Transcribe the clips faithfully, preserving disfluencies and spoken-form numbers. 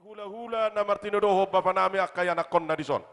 Hulahula na martinodohon bapanami angka ianakhonna dison.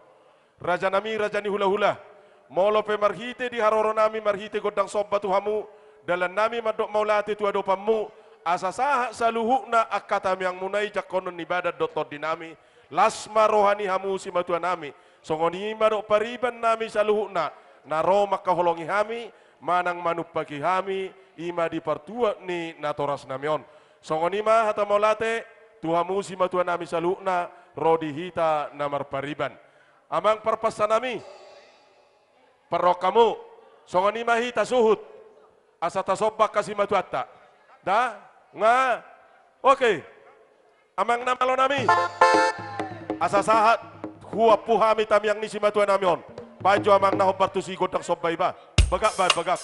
Rajanami, raja ni hulahula. Molo pe marhite di haroronami marhite gondang somba tu hamu, dalannami mandok mauliate tu adopanmu, asa sahat saluhutna angka tamiangmuna i jangkonon ni badan dohot tondinami, las ma roha ni hamu simatuanami. Songon i ma dohot paribannami saluhutna, na ro mangkaholongi hami, manang manumpaki hami, i ma di partuat ni natorasnami on. Songon i ma hata mauliate, tu hamu simatuanami saluhutna, ro di hita na marpariban. Amang parpansanami, parroham hamu, songon i ma hita suhut, asa tasomba angka simatuanta. Da, nga, oke. Amang na malonami. Asa sahat, huampu hami tamiang ni simatuanami on. Baen jo amang na hombar tusi gondang somba i ba. Bagak baen, bagak.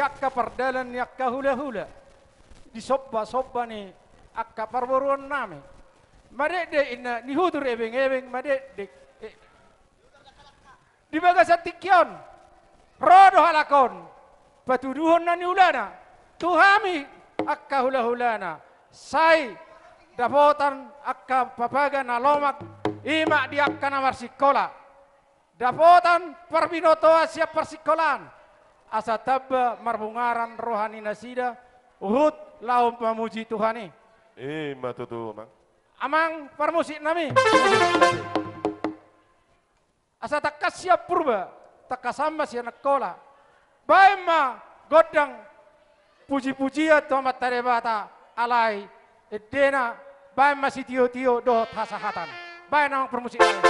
Angka pardalan ni angka hula-hula, di somba-somba ni angka parboruon nami. Madekdek inna ni hudur ebeng-ebeng madekdek. Eh, di bagasan tingki on, ro do halak on, patuduhon na niulana, tu hami angka hula-hulana, sai dapotan angka papaga na lomak, i ma di angka na marsikola. Dapotan parbinotoan sian parsikolaan, asa tamba marbungaran roha ni nasida, huhut laho mamuji Tuhan i. I ma tutu, Amang. Amang parmusik nami. Asa tangkas sian Purba, tangkasan ma sian Angkola. Baen ma gondang puji-pujian tu Amanta Debata, alai endena, baen ma sitio-tio dohot hasahatan. Baen, Amang parmusik nami.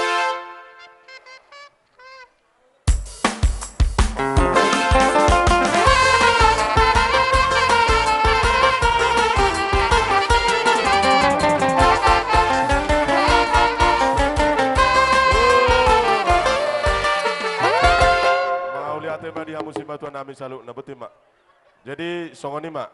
Mauliate ma di hamu simatua nami saluhutna, botima. Jadi songon i ma.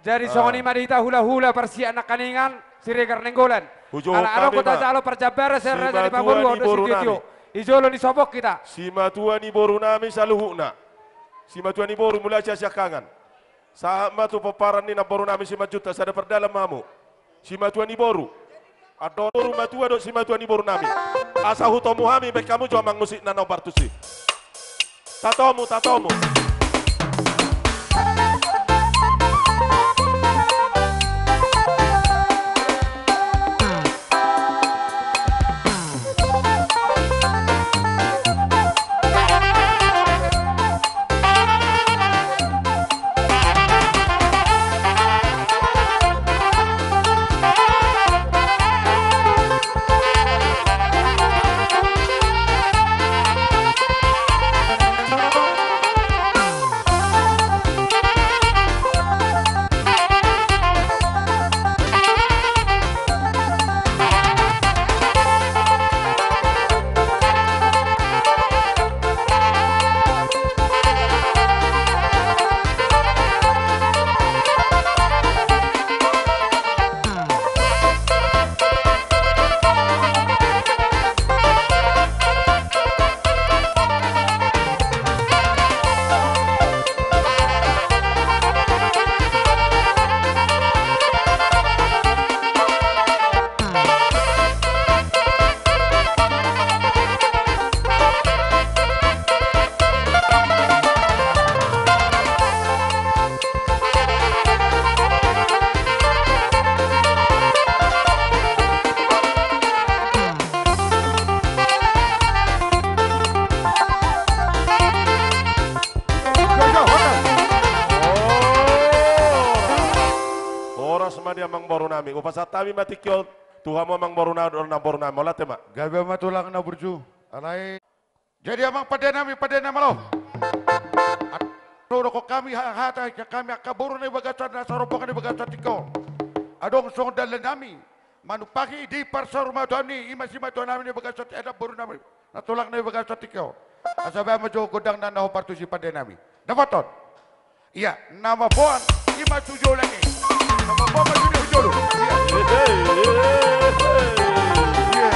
Jadi songon i ma di hita hula-hula parsiak nangkaningan, Siregar Nainggolan. Ala adong hita jalo parjambaran sian raja ni pamoruon dohot sitio-tio. I jolo ni sobok hita. Simatua ni boru nami saluhutna. Simatua ni boru, mulai sian siangkangan sahat ma tu pomparan ni namboru nami Simanjuntak, sada pardalan ma hamu. Simatua ni boru. Andor boru matua dohot simatua ni boru nami. Asa hutomu hami, baen hamu jo, Amang, musikna na hombar tusi. Tatomu, tatomu. Horas ma di amangboru nami. Hupasahat hami ma tingki on tu hamu amangboru nami dohot namboru nami. Mauliate ma. Gabe ma tulang na burju. Alai. Jadi amang pande nami, pande na malo. Asa dohonon hami ha-, hata sian hami angka boru na di bagasan, na sarombongan di bagasan tingki on. Adong songon dalan nami manumpahi di parsaurmatuaon i, i ma simatua nami na di bagasan adat, boru nami na tulang na di bagasan tingki on. Asa baen ma jo gondang na, na hombar tusi, pande nami. Dapotan. Ia, na mamboan i ma tu jolo i. Na mamboan ma tu jolo. Ia. Ia.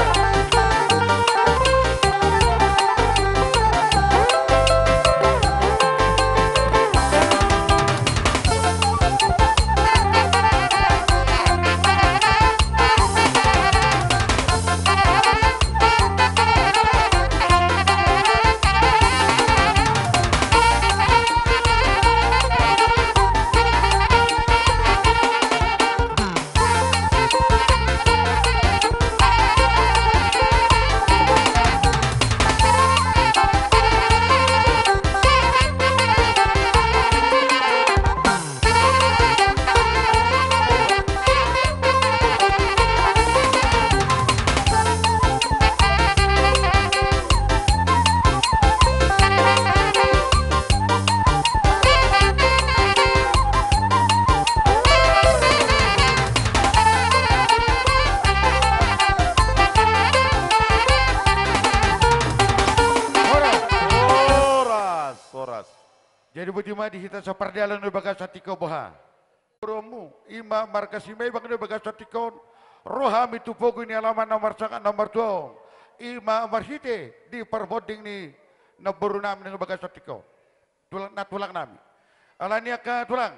Jadi boti ma di hita sapardalan di bagasan tingki on, boha? Rohamu, i ma marga Simaibang di bagasan tingki on. Ro hami tu pogu ni alaman na marsangkap na martua on. I ma marhite di parbonding ni namboru nami di bagasan tingki on. Tulang, na tulang nami. Alani angka tulang.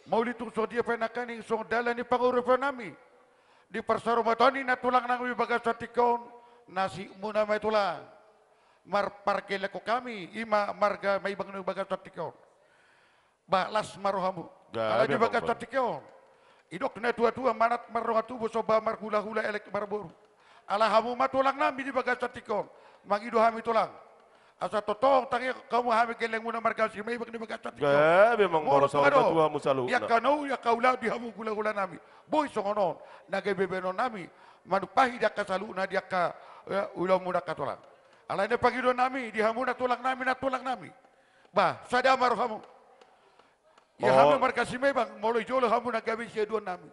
Mauliate tung songon dia pe nangkaning songon dalan ni pangurupion nami. Di parsaurmatuaon ni na tulang nami di bagasan tingki on, nasibmuna ma i tulang. Marpargellengkon hami, i ma marga Simaibang di bagasan tingki on. Ba las ma rohamu. Gabe, alai di bagasan tingki on. Didok na tua-tua, manat mardongan tubu, somba marhula-hula, elek marboru. Ala hamu ma tulang nami di bagasan tingki on. Mangido hami tulang. Asa tongtong tangihon hamu hami gellengmuna marga Simaibang di bagasan tingki on. Gabe, amang boru, saur matua hamu saluhutna. Di angka na uli, angka ulaon di hamu hula-hula nami. Boi songon on, na gabe bahenon nami. Manumpahi di angka saluhutna di angka, eh, ulaonmuna angka tulang. Alai na pangidoan nami, di hamu na tulang nami, na tulang nami. Ba, sada ma rohamu. Ia hami marga Simaibang, molo di jolo hamu na gabe siaduon nami.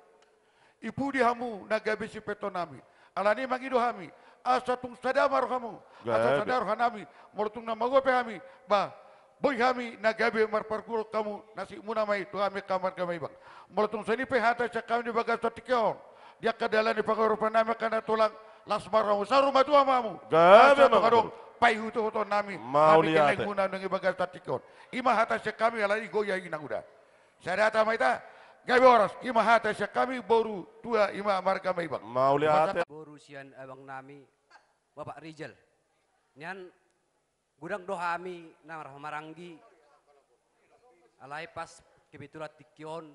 Di pudi hamu na gabe sipeton nami. Alani mangido hami, asa tung sada ma rohamu, asa sada roha nami, molo tung na mago pe hami, ba, boi hami na gabe marparguru hamu, nasibmuna ma i tu hami angka marga Simaibang. Molo tung songon i pe hata sian hami di bagasan tingki on, di angka dalan ni pangurupion nami angka na tulang, las ma rohamu, saur matua ma hamu. Gabe, asa tung adong paihuthon nami, hami gellengmuna nang di bagasan tingki on. I ma hata sian hami, alai goya inanguda. Sada hata ma hita, gabe horas, i ma hata sian hami boru tua, i ma marga Simaibang. Mauliate. Boru sian abang nami, Bapak Rijal. Nian godang do hami na marhahamaranggi. Alai pas kebetulan tingki on,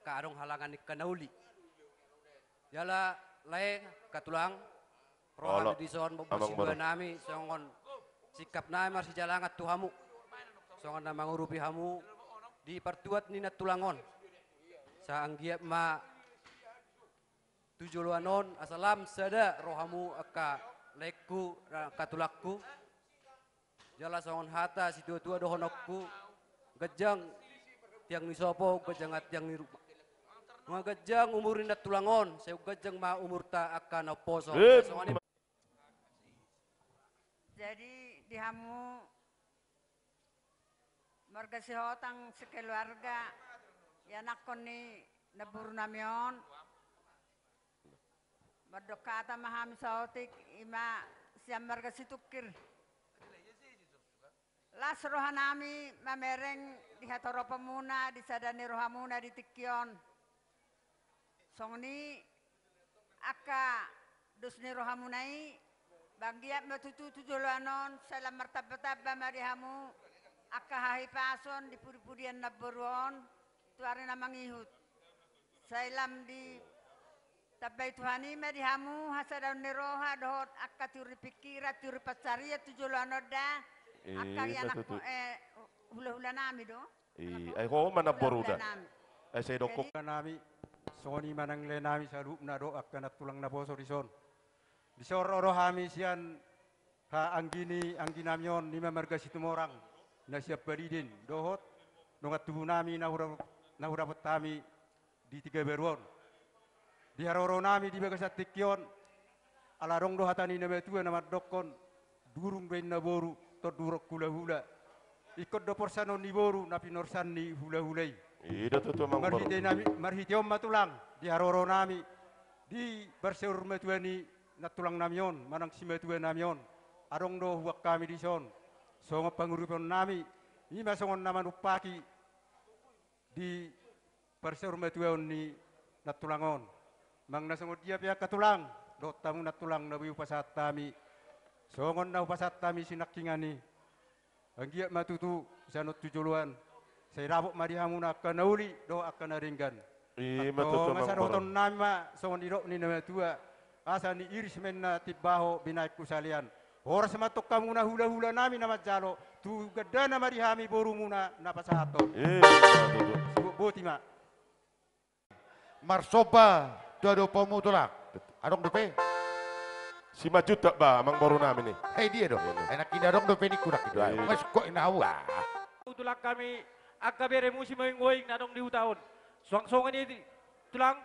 angka adong halangan angka na uli. Jala lae angka tulang, ro hami dison mamboan siboan nami, songon sikap nami marsijalangan tu hamu. Songon na mangurupi hamu di partuat ni na tulang on. Sai anggiat ma tu joloan on, asa lam sada rohamu angka laengku, angka tulangku. Jala songon hata situatua dohononku, ganjang tiang ni sopo, ganjang tiang ni ruma. Nunga ganjang umur ni na tulang on, sai ganjang ma umurta angka na umposo. Jadi di hamu marga Sihotang sekeluarga, ianakhon ni namboru nami on. Mandok hata ma hami saotik, i ma sian marga Situngkir. Las roha nami mamereng di hatoropanmuna, di sada ni rohamuna di tingki on. Songon i angka dos ni rohamuna i, ba anggiat ma tutu tu joloan on, sai lam martambatamba ma di hamu angka hahipason di pudipudian namboru on, tu ari na mangihut. Sai lam ditambai Tuhan i ma di hamu hasadaon ni roha dohot angka tiur ni pingkiran, tiur ni pansarian tu joloan on da. Angka ianakhon, eh, hulahula nami do. Ai ho ma namboru da. Ai sai dokkon. Hulahula nami, songon i ma nang lae nami saluhutna dohot angka na tulang naposo dison. Dison ro do hami sian haanggi ni anggi nami on, i ma marga Situmorang, na sian Padiden, dohot dongan tubu nami na hura-, na hurapot hami di Tigabaru on. Di haroro nami di bagasan tingki on, ala adong do hata ni na matua na mandokkon, durung do inna boru, tondurong hulahula. Ingkon do porsanon ni boru na pinorsan ni hulahula i. I do tutu, amang boru. Marhite nami, marhite on ma tulang, di haroro nami, di parsaurmatua ni na tulang nami on, manang simatua nami on. Adong do huboan hami dison, songon pangurupion nami, i ma songon na manumpaki di parsaurmatuaon ni na tulang on. Manang na songon dia pe angka tulang, dohot hamu na tulang na boi hupasahat hami. Songon na hupasahat hami sinangkingan i. Anggiat ma tutu sian on tu joloan. Sai dapot ma di hamuna angka na uli, dohot angka na denggan. I ma tutu, amang boru. Asa dohoton nami ma, songon nidok ni na matua. Asa niiris ma inna timbaho binahen hu salean. Horas ma antong hamuna hulahula nami na manjalo, tu gandana ma di hami borumuna na pasahathon. I ma tutu. Boti ma. Marsomba tu adopanmu tulang. Adong dope. Simanjuntak ba, amang boru nami ni. Hei dia do. Enak inna adong dope ni kurang itu. Mas kok inna hau ah. Tulang hami angka beremu Simaing-oing na adong di huta on. Suang songon i tulang.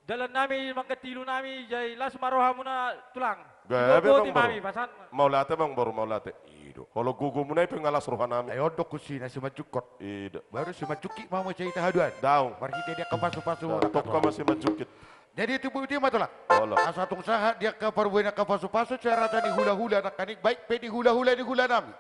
Dalan nami mangganti ilu nami, jadi las ma rohamuna tulang. Gabe, amang boru. Mauliate, amang boru, mauliate. I do. Olo, gogomuna i pe nga las rohanami. Ai on do kunci na simanjungkon. Ida. Baru simanjungkit ma muse hita haduan. Daong. Marhite di angka pasupasu. Daong. Tongka ma simanjungkit. Jadi tubu di ma, Tulang. Olo. Asa tung sahat di angka parbue ni angka pasupasu, siaratan ni hulahula nangkaning, baik pe di hulahula ni hulanami.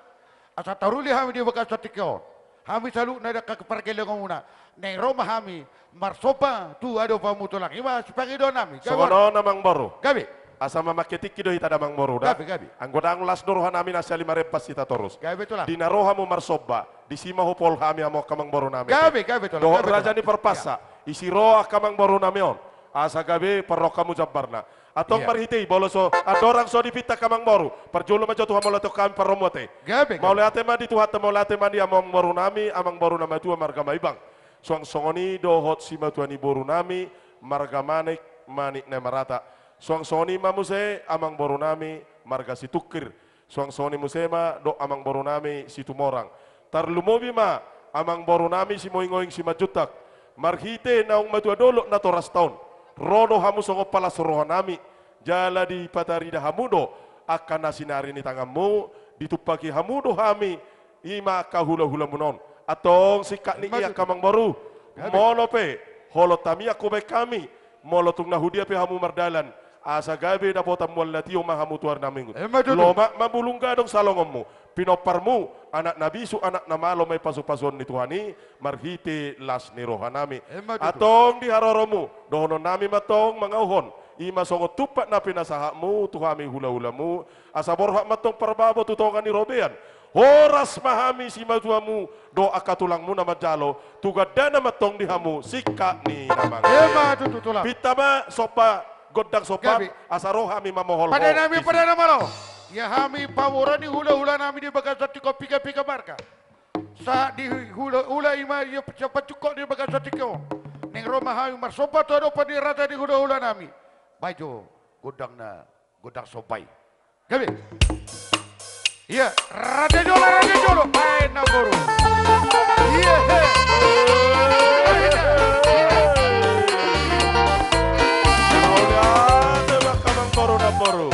Asa taruli hami di bagasan tingki on. Hami saluhutna di angka pargellengonmuna. Naeng ro ma hami marsomba tu adopanmu, Tulang. I ma sipangidoannami. Gabe. Songon on, Amangboru. Gabe. Asa mamangke tingki do hita da, Amangboru, da. Gabe, gabe. Anggo ndang las do rohanami, na sahali marempas hita torus. Gabe, Tulang. Di na ro hamu marsomba, disi ma hupaul hami hamu angka amangborunami. Gabe, gabe, Tulang. Dohot gabe, Tulang. Raja ni Parpasa. Ya. Disi ro angka amangborunami on. Asa gabe parrohahononmu jambarna. Antong. Iya. Marhite i, molo so andorang so dipinta angka amangboru, parjolo ma jo tu hamauliateon hami parromuan, ate. Gabe, gabe. Mauliate ma di Tuhanta, mauliate ma di amangborunami, amangboru na matua marga Maibang. Suang songon i dohot simatua ni borunami marga Manik, Manik Namarata. Suang songon i ma muse amangborunami marga Situngkir. Suang songon i muse ma dohot amangborunami Situmorang. Tarlumobi ma amangborunami Simoingoing Simanjuntak. Marhite naung matua dolok natorasta on, ro do hamu songon palas rohanami. Jala dipatarida hamu do angka na sinari ni tanganmu, ditumpaki hamu do hami, i ma angka hulahulamuna on. Antong singkat ni i, angka amangboru, molo pe holong hami, angkup hami, molo tung na hudia pe hamu mardalan, asa gabe dapotan mual na tio ma hamu tu ari na minggu. Emma tutu. Lomak ma bulung gadong salongonmu, pinomparmu, anak na bisuk, anak na malo ma i pasupasuon ni Tuhan i, marhite las ni rohanami. Emma tutu. Antong di haroromu, dohononnami ma antong mangauhon, i ma songon tumpak na pinasahatmu tu hami hulahulamu, asa borhat ma antong parbabo tu tonga ni robean. Horas ma hami simatuamu dohot angka tulangmuna manjalo, tu gandana ma antong di hamu singkat ni na mangke. Emma tutu, Tulang. Pinta ma somba gondang somba. Gabe. Asa ro hami mamohol. Padanami, padanami ma ro. Ia hami pamoruon ni hulahulanami di bagasan tingki on, Piga-piga Marga. Sahat di hulahula i ma ia sipanjungkon di bagasan tingki on. Naeng ro ma hami marsomba tu adopan ni raja ni hulahulanami. Baen jo gondangna, gondang somba i. Gabe. Ia, raja jolo, raja jolo. Baen, amangboru. Ia, he. Mauliate ma, amangboru, amangboru.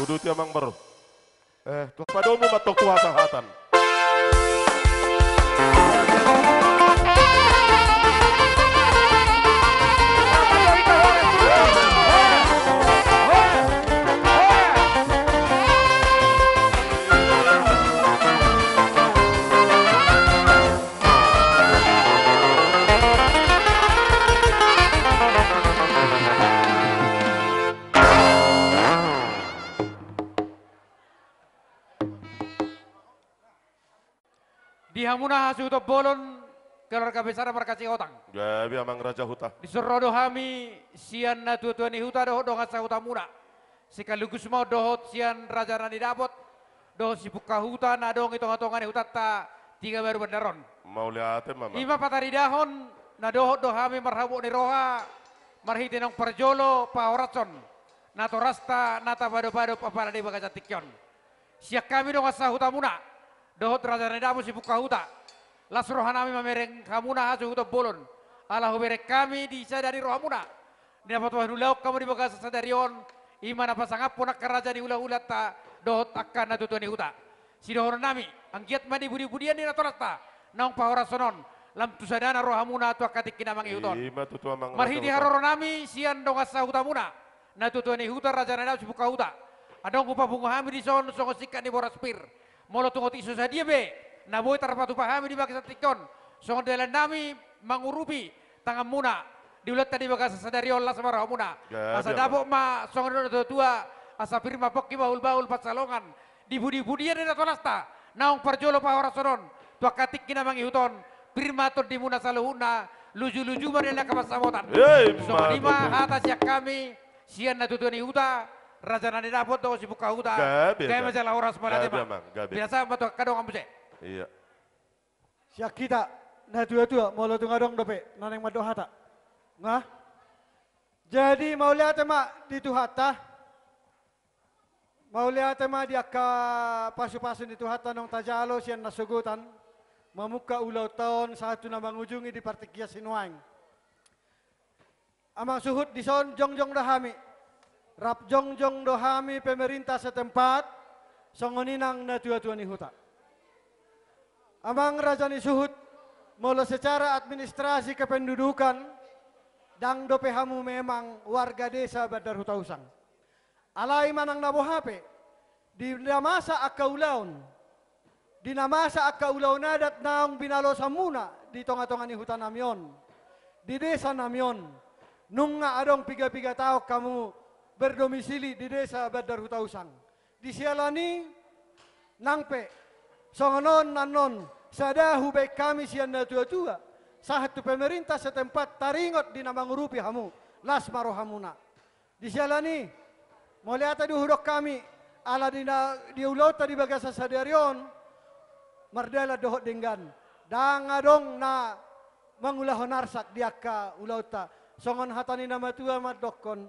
Duti amang boru. Eh, padomu ma tong tu hasahatan. Di hamuna hasuhuton bolon, keluarga besar marga Sihotang. Gabe amang raja huta. Dison ro do hami sian natuatua ni huta dohot dongan sahutamuna. Sekaligus ma on dohot sian raja na nidapot dohot sipungka huta na adong di tongatonga ni hutanta Tigabaru Bandar on. Mauliate ma amang. I ma pataridahon na dohot do hami marhabot ni roha marhite naung parjolo pahorashon natorasta na tapadopadop apala di bagasan tingki on. Sian hami dongan sahutamuna dohot raja na nidapot sipungka huta, las rohanami mamereng hamuna hasuhuton bolon. Ala hubereng hami di sada ni rohamuna, na patupaon ulaon hamu di bagasan sadari on, i ma na pasangaphon angka raja ni hulahulanta dohot angka natuatua ni huta. Sidohononnami, anggiat ma di pudipudian ni natorasta naung pahorashon on, lam tu sadana rohamuna tu angka tingki na mangihut on. I ma tutu amang raja huta. Marhite haroronami sian dongan sahutamuna, natuatua ni huta, raja na nidapot sipungka huta, adong hupapungu hami dison songon singkat ni boras pir. Molo tung otik so sadia be na boi tarpatupa hami di bagasan tingki on, songon dalannami mangurupi tanganmuna di ulaonta di bagasan sadari on, las ma rohamuna. Gabe amang. Asa dapot ma songon didok natuatua, asa pir ma pongki bahulbahul pansalongan. Di pudipudian ni natorasta naung parjolo pahorashon on, tu angka tingki na mangihut on, pir ma tondimuna saluhutna, lujuluju ma di angka pansamotan. Eh, i ma tutu. Songon i ma hata sian hami, sian natuatua ni huta, raja na nidapot dohot sipungka huta. Gabe, gabe. Gabe ma jala horas, mauliate ma. Gabe amang, gabe. Pinasahat ma tu angka dongan muse. Iya. Sian hita natuatua, molo tung adong dope na naeng mandok hata. Nga? Jadi mauliate ma di Tuhanta. Mauliate ma di angka pasupasu ni Tuhanta naung tajalo sian nasogotan, mamungka ulaonta on sahat tu na mangujungi di partingkian sinuaeng. Amang suhut, dison jongjong do hami. Rap jongjong do hami pemerintah setempat, songon i nang natuatua ni huta. Amang raja ni suhut, molo secara administrasi kependudukan, ndang dope hamu memang warga desa Bandar Huta Usang. Alai manang na boha pe, di na masa angka ulaon, di na masa angka ulaon adat naung binalosanmuna di tongatonga ni hutanami on, di desanami on, nunga adong pigapiga taon hamu berdomisili di desa Bandar Huta Usang. Di siala ni i, nang pe songon on annon, sada hubaen hami sian natuatua sahat tu pemerintah setempat taringot di na mangurupi hamu, las ma rohamuna. Di siala ni i, mauliate do hudok hami, ala di na, di ulaonta di bagasan sadari on, mardalan dohot denggan. Ndang adong na mangulahon arsak di angka ulaonta. Songon hata ni na matua mandokkon,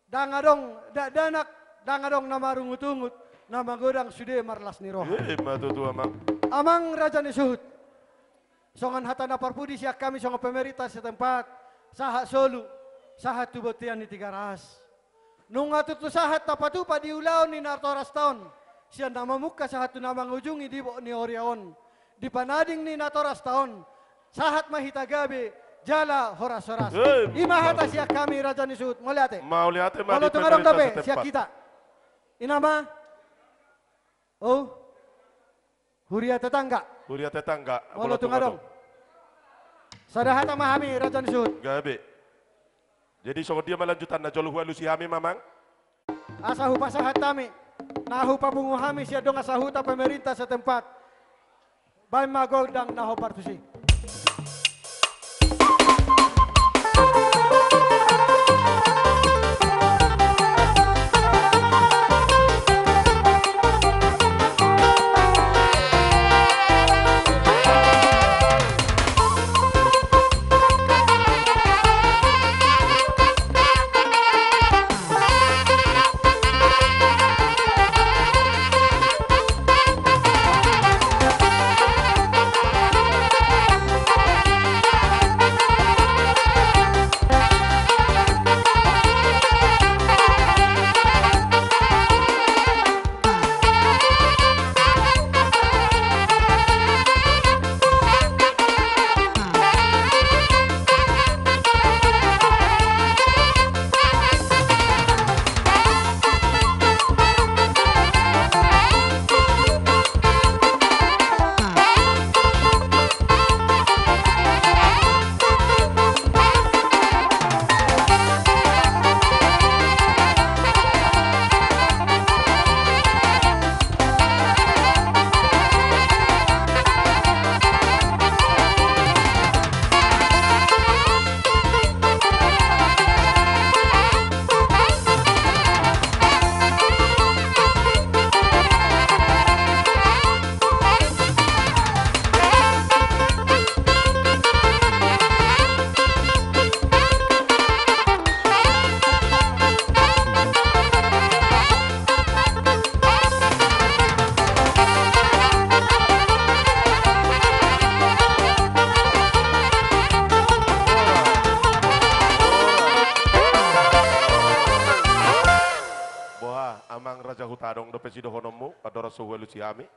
ndang adong dakdanak, ndang adong na marungutungut, na magodang sude marlas ni roha. Eh, i ma tutu amang. Amang raja ni suhut. Songon hata na parpudi sian hami songon pemerintah setempat, sahat solu, sahat tu bontean ni Tigaras. Nunga tutu sahat tapatupa di ulaon ni natorasta on, sian na mamungka sahat tu na mangujungi di bot ni huria on, di panading ni natorasta on, sahat ma hita gabe jala horashoras. Eh, i ma hata sian hami raja ni suhut, mauliate. Mauliate ma di pemerintah setempat. Molo tung adong dope sian hita. I ma. Oh. Huria tetangga. Huria tetangga. Molo tung adong. Sada hata ma hami raja ni suhut. Gabe. Jadi songon dia ma lanjutanna, jolo hualusi hami ma amang. Asa hupasahat hami, na hupapungu hami sian dongan sahuta pemerintah setempat. Baen ma gondang na hombar tusi. Adong dope sidohononmu, andorang so hualusi hami.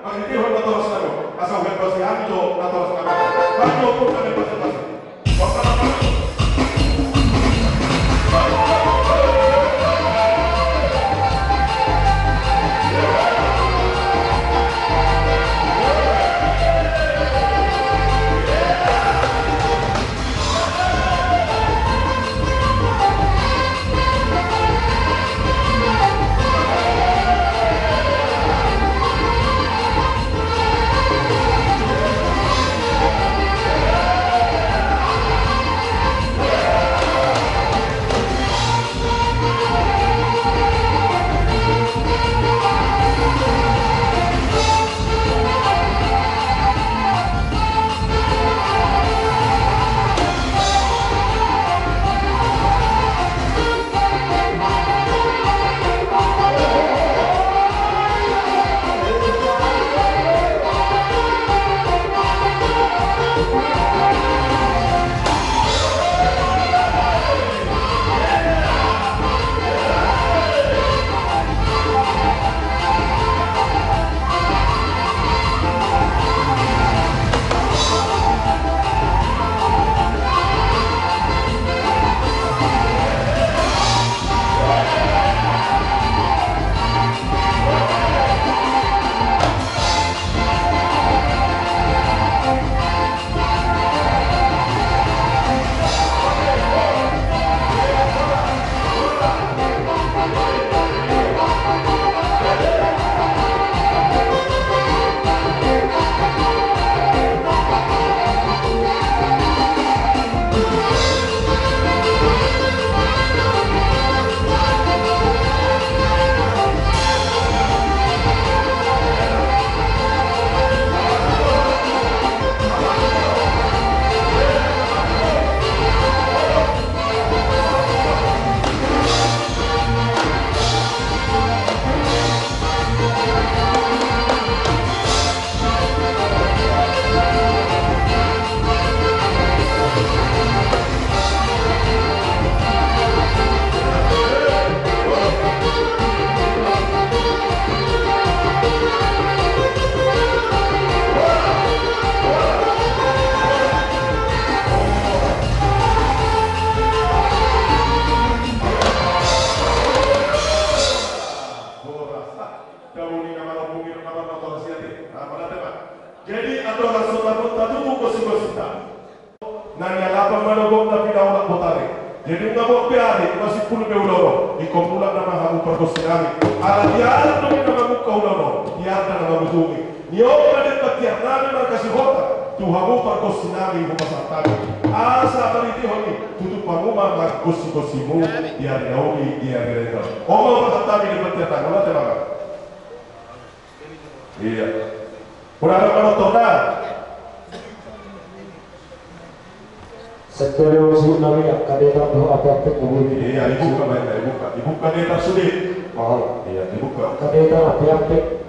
Marhitehon natoras nami, asa huhembasi hami do natoras nami. Hami do pun nami pasi-pasi. Jadi, andorang so tatubu gossigosita. Na nialapan ma dohot na pinaulak botari. Jadi, nunga bot be ari, masipul be ulaon on. Ingkon mulak nama hamu pargonsi nami. Ala dialap do nama mungka ulaon on. Dialap nama butungi. Nion ma denggan tiar nami markasihota tu hamu pargonsi nami, hupasahat hami. Asa marhitehon i, tutup hamu ma margossigosimu di ari na uli, di ari na uli. On ma hupasahat hami denggan tiar nami, mauliate ma. Ia. Hurang ma nonton da. Sendiri musik nami, angka detar do ape-ape kubur. Ia, dibuka, baik, dibuka. Dibuka detar sude. Oh. Ia, dibuka. Angka detar ape-ape.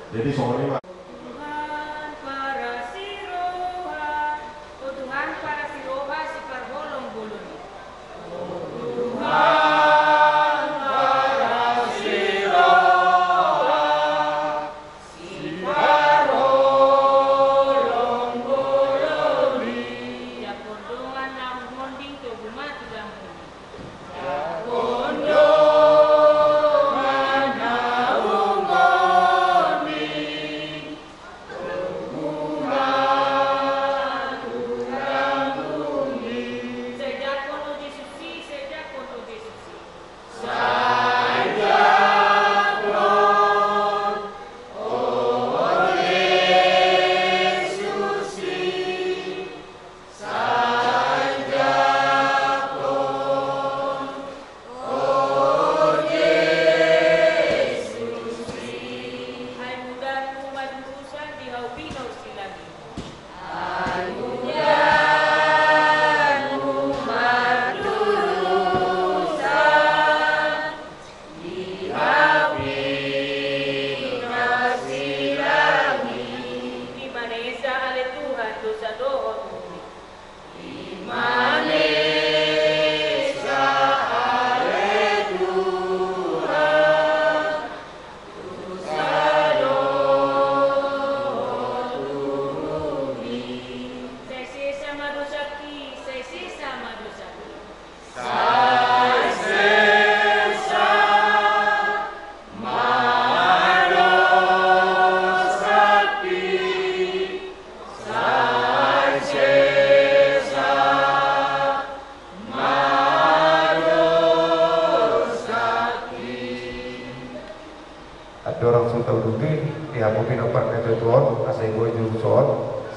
Jadi songon i ma. Tuhan parasi roha, o Tuhan parasi roha siparholong bolon i. Tuhan parasi roha siparholong bolon i. Jangkon dongan na umhonding togu ma tulang. Sai jangkon, o Jesus i. Ai mudanmu martusan di hau pinarsilang i. Ai mudanmu martusan di hau pinarsilang i. Di manesa ale Tuhan dosa dohot uhum i. Di manesa ale Tuhan dosa dohot uhum i. Sai sesa ma dosangki, sai sesa ma dosangki. Sai sesa ma dosangki, sai sesa ma dosangki. Andorang so tauduti, di hamu pinompar na tuatua on, asa iboi jolo son,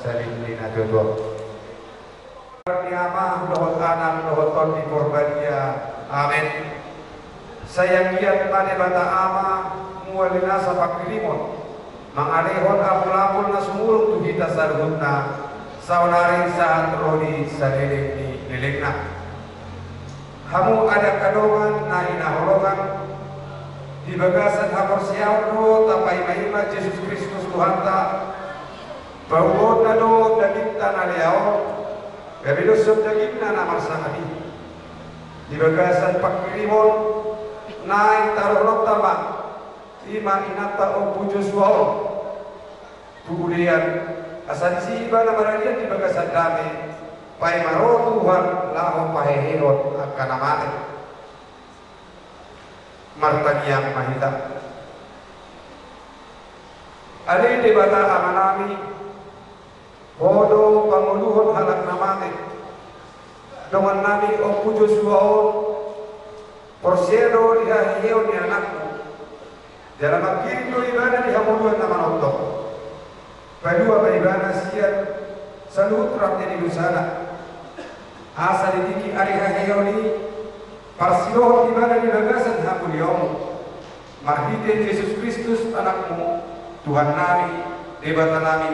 salin ni na tuatua on. Di Ama, dohot Anak, dohot Tondi Porbadia. Amen. Sai anggiat ma Debata Ama, mual ni nasa pangkirimon, mangalehon apulapul na sumurung tu hita saluhutna, saonari sahat ro di saleleng ni lelengna. Hamu angka dongan na hinaholongan, di bagasan haporseaon do tapaimaima Jesus Kristus Tuhanta, paubahonna do dagingta na lea on, gabe doshon dagingna na marsangap i. Di bagasan pangkirimon, naeng taruhononta ma, i ma inanta Ompu Josua on tu udean, asa disi ibana maradian di bagasan dame, paima ro Tuhan laho pahehehon angka na mate. Martangiang ma hita. Ale Debata Amanami, Ho do pangoluhon halak na mate. Dongannami Ompu Josua on, porsea do di haheheon ni anakmu. Jala mangkirim do ibana di hangoluan na manongtong. Palua ma ibana sian saluhut rante ni dosana. Asa di tingki ari haheheon i, parsidohot ibana di bagasan hamuliaonmu. Marhite Jesus Kristus Anakmu, Tuhannami, Debatanami,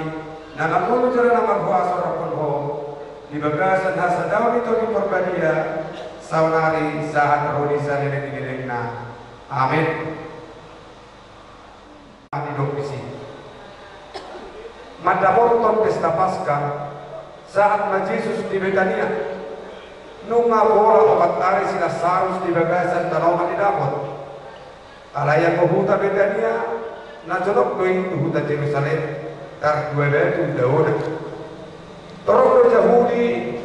na mangolu jala na marhuaso rap dohot Ho, di bagasan hasadaon ni Tondi Porbadia, saonari sahat ro di saleleng ni lelengna. Amen. Didok disi. Mandapothon pesta Paska, sahat ma Jesus di Betania. Nunga pola opat ari si Lasarus di bagasan tanoman ni dapot. Alai anggo huta Betania, na jonok do i tu huta Jerusalem, tardua batu daona. Torop do Jahudi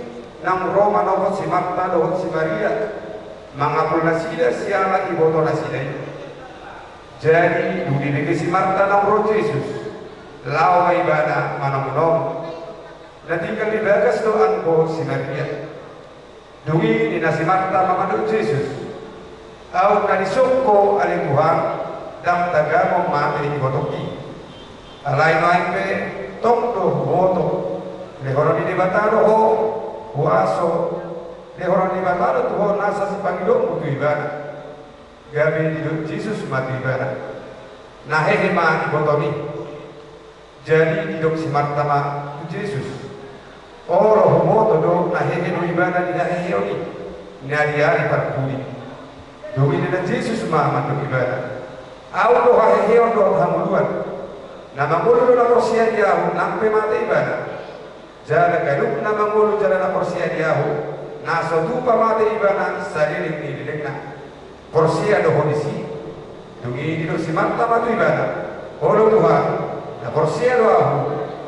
naung ro manopot si Marta dohot si Maria, mangapul nasida siala iboto nasida i. Jadi, dung dibege si Marta naung ro Jesus, laho ma ibana manomunomu. Na tinggal di bagas do anggo si Maria. Dung i ninna si Marta ma mandok Jesus, aut na dison Ho ale Tuhan, ndang tagamon mate ibotongki. Alai nuaeng pe tong do huboto, lehonon ni Debata do Ho huaso, lehonon ni Debata do tu Ho nasa sipangidopmu tu ibana. Gabe didok Jesus ma tu ibana, na hehe ma ibotom i. Jadi didok si Marta ma tu Jesus, olo huboto do na hehe do ibana di haheheon i, na di ari parpudi. Dung i ninna Jesus ma mandok ibana, Ahu do haheheon dohot hangoluan. Na mangolu do na porsea di ahu, nang pe mate ibana. Jala ganup na mangolu jala na porsea di ahu, na so tupa mate ibana saleleng ni lelengna. Porsea do ho disi? Dung i didok si Marta ma tu ibana: Olo Tuhan, na porsea do ahu,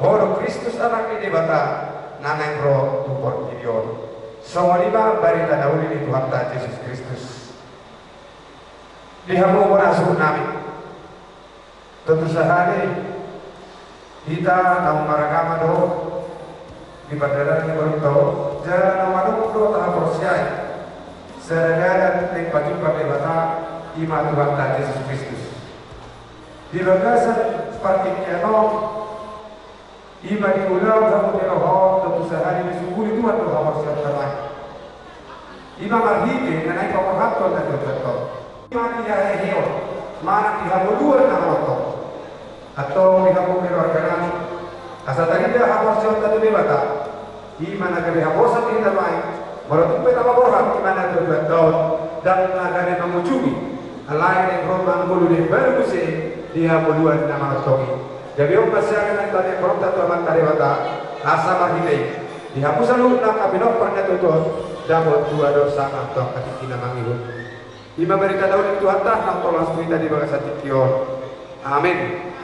ho do Kristus Anak ni Debata, na naeng ro tu portibi on. Songon i ma barita na uli ni Tuhanta Jesus Kristus. Di hamu bona suhut nami. Tontu sahali hita naung maragama do di pardalanan ni Korinto, jala naung adong do tahaporseai sada dalan naeng patimbang Debata, i ma Tuhanta Jesus Kristus. Di bagasan partingkian on, i ma di ulaon hamu di roha on, tontu sahali disungkuli Tuhan do haporseaonta nai. I ma marhite na naeng paborhathon na tuatua on. I ma di haheheon manang di hangoluan na manongtong. Antong di hamu keluarga nami, asa tarida haporseaonta tu Debata, i ma na gabe haposan di hita nai. Molo tung pe tapaborhat i ma na tuatua on, ndang na gabe mangujungi, alai naeng ro ma ngolu na imbaru muse di hangoluan na manongtong i. Gabe on ma sian na tadi porta tu Amanta Debata, asa marhite i di hamu saluhutna angka pinompar ni tuatua on, dapot tua dosa ma tu angka tingki na mangihut. I ma barita na uli ni Tuhanta, naung tolhas tu hita di bagasan tingki on. Amen.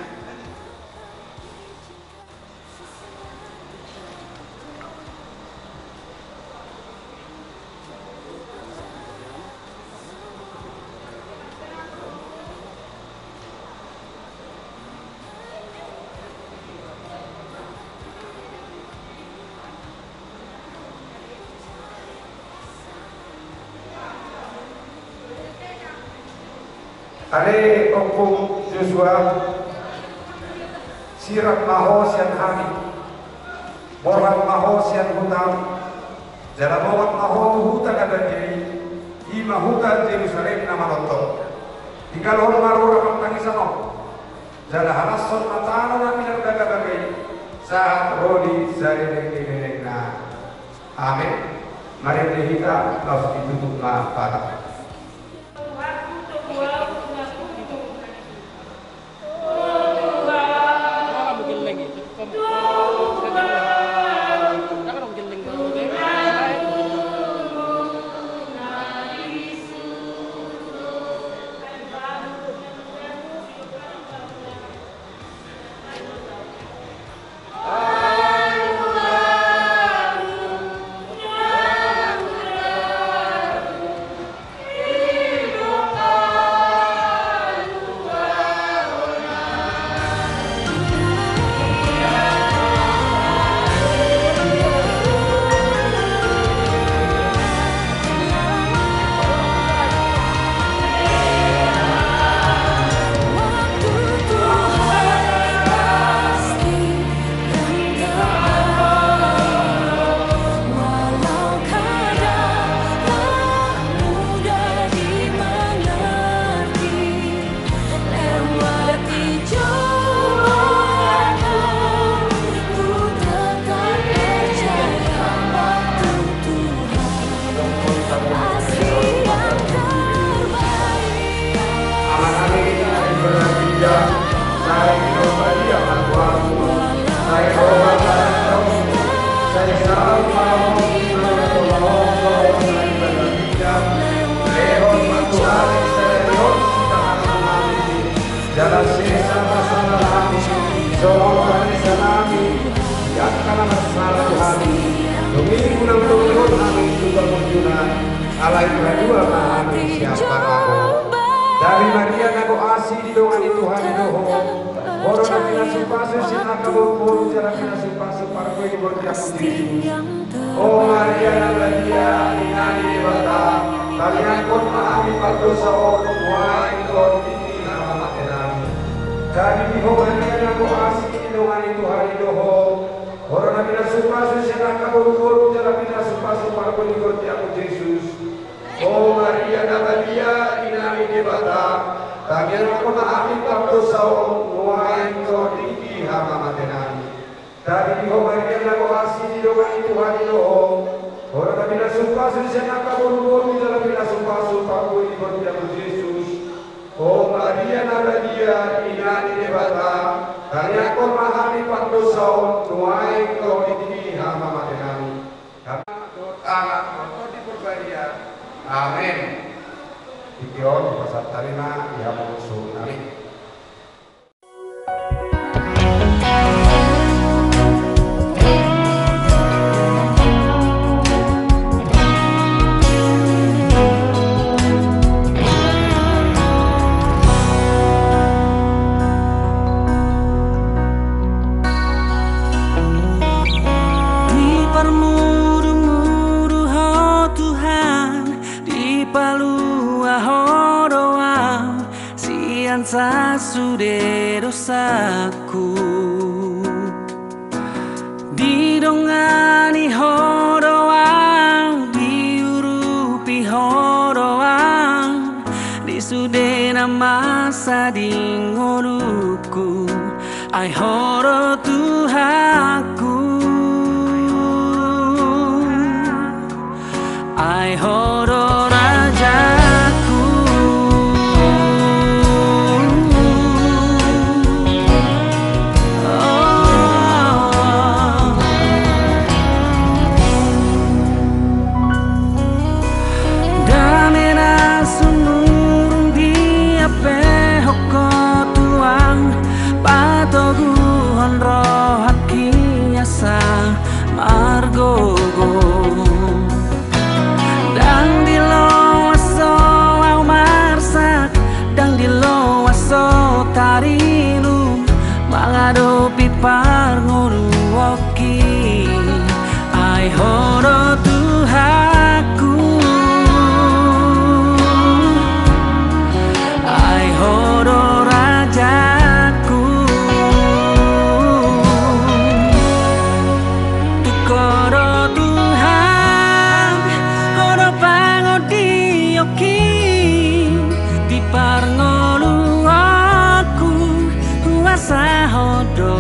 Ale ompung Josua, sirang ma ho sian hami, borhat ma ho sian hutam, jala bongot ma ho tu huta na badia i, i ma huta Jerusalem na manongtong. Tinggalhon ma rura partangisan on, jala halashon ma tano na pinarbagabaga i, sahat ro di saleleng ni lelengna. Amen. Marende hita, laos ditutup ma Patang. Jala sesa ma sala nami, songon panesanami di angka na marsala tu hami. Dung i unang togihon hami tu pangunjunan, alai palua ma hami sian pangago. Tapi Maria, naeng asi, didongani Tuhan i do ho. Ho do na pinasupasu sian angka boruboru, jala pinasupasu parbue ni bortianmu Jesus. O Maria na badia, ina ni Debata, tangiangkon ma hami pardosa on, nuaeng ro di tingki hamamatenami. Tapi di ho Maria, naeng asi, didongani Tuhan i do ho. Ho do na pinasupasu sian angka boruboru, jala pinasupasu parbue ni bortianmu Jesus. O Maria na badia, ina ni Debata, tangiangkon ma hami pardosa on, nuaeng ro di tingki hamamatenami. Tapi di ho Maria, naeng asi, didongani Tuhan i do ho. Ho do na pinasupasu sian angka boruboru, jala pinasupasu parbue ni bortianmu Jesus. O Maria na badia, ina ni Debata, tangiangkon ma hami pardosa on nuaeng ro di hami hamamate nami. Hami dohot Anak dohot Tondi Porbadia. Amen. Tingki on dipasahat hami ma di hamu suhut nami. Diparmudumudu Ho Tuhan, dipalua Ho do au sian sasude dosaku. Didongani Ho do au, diurupi Ho do au, di sude na masa di ngolungku, ai Ho do Tuhanku. Ai Ho do rajaku. Oh. Dame na sumurung diapehon Ho Tuhan, patoguhon rohangki asa margogo. Ndang diloas Ho au marsak, ndang diloas Ho tarinum, mangadopi parngoluonki. Ai Ho do Tuhanku. Ai Ho do rajaku. Tu Ho do Tuhan, Ho do pangondiongki, di parngoluonku huaso Ho do